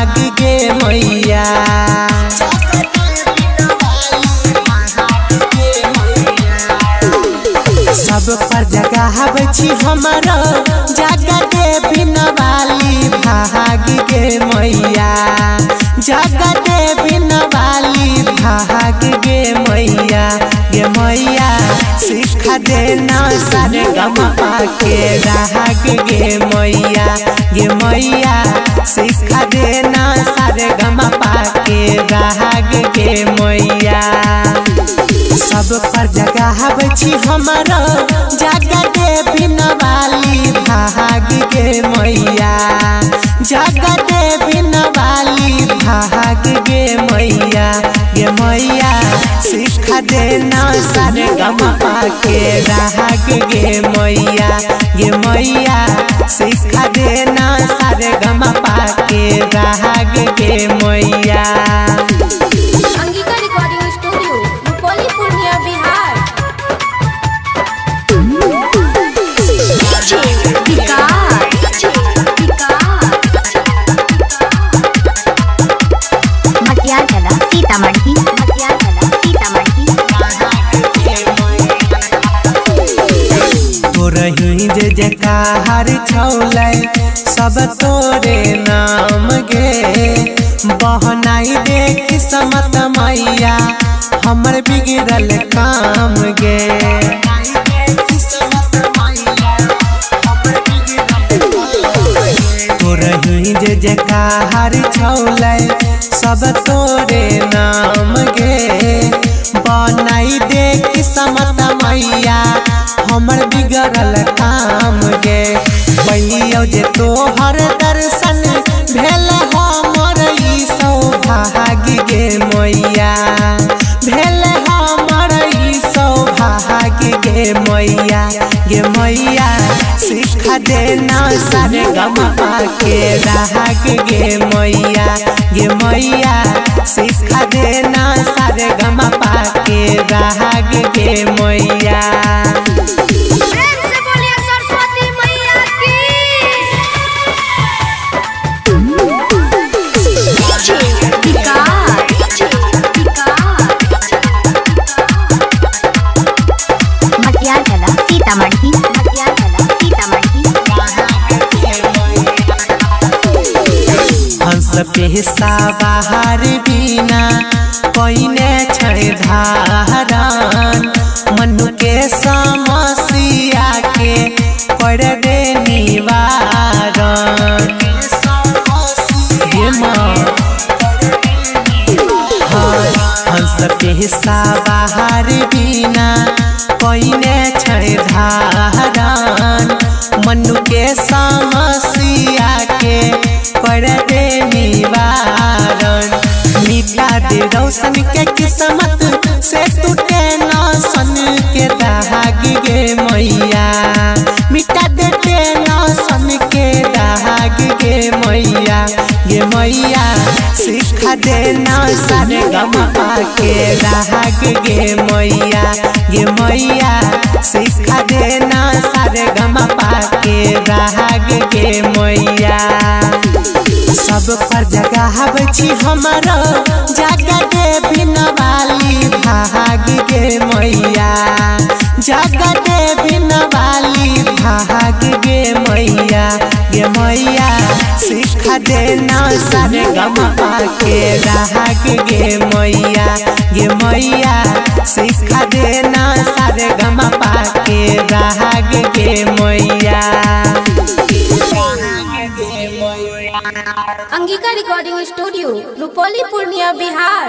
भाग गे मैया। सब पर जगाबै छी हमरो जगा देवी नवाली भाग गे मैया, जगा देवी नवाली भाग गे मैया। गे मैया सिखा देना सारे गमा के राग गे मैया, गे मैया सिखा देना सारे गमा के राग गे मैया। सब पर जगाबै छी हमरो जगा देवी नवाली भाग गे मैया, जगा देवी नवाली भाग गे मैया। गे मैया सिखा देना सारे गमा के राग गे मैया, गे मैया सिखा देना सारे गमा के राग गे मैया। Angika recording studio, Rupauli, Purnia, Bihar. Matiyarkala, Sitamarhi, Matiyarkala, Sitamarhi. तोरही जे जयकार छौलै सब तोरे नाम गे, बहनाई देख समत मैया हमर बिगड़ल काम गे। तोरही जे जयकार छौलै सब तोरे नाम गे, बनाई देख समत मैया हमर बिगड़ल काम गे। बलियो जे तोहर दर्शन भेल हमर ई सौभाग्य गे मैया, भेल हमर ई सौभाग्य गे मैया। गे मैया सिखा देना सारे गमा के राग गे मैया, गे मैया सिखा देना सारे गमा के राग गे मैया। प्रेम से बोलिए सरस्वती मैया की। मटियारकला, सीतामढ़ी, मटियारकला, सीतामढ़ी। हंस पे बाहर बिना कोइने छै धारन, मनु के समस्या के कर दे निवारण। हंस पे बाहर बिना कोइने छै धारन, मनु के समस्या के कर दे निवारण। मिटा दे रोशन के किस्मत से टूटे न सन के दाग गे मैया, मिटा दे न सन के दाग गे मैया। गे मैया सिखा देना सारे गमा के राग गे मैया, गे मैया सिखा देना सारे गमा के राग गे मैया। सब पर जगाबै छी हमरो जगा देवी नवाली भाग गे मैया, जगा देवी नवाली भाग गे मैया। गे मैया सिखा देना सारे गमा के राग गे मैया, गे मैया सिखा देना सारे गमा के राग गे मैया। Angika recording studio, Rupauli, Purnia, Bihar.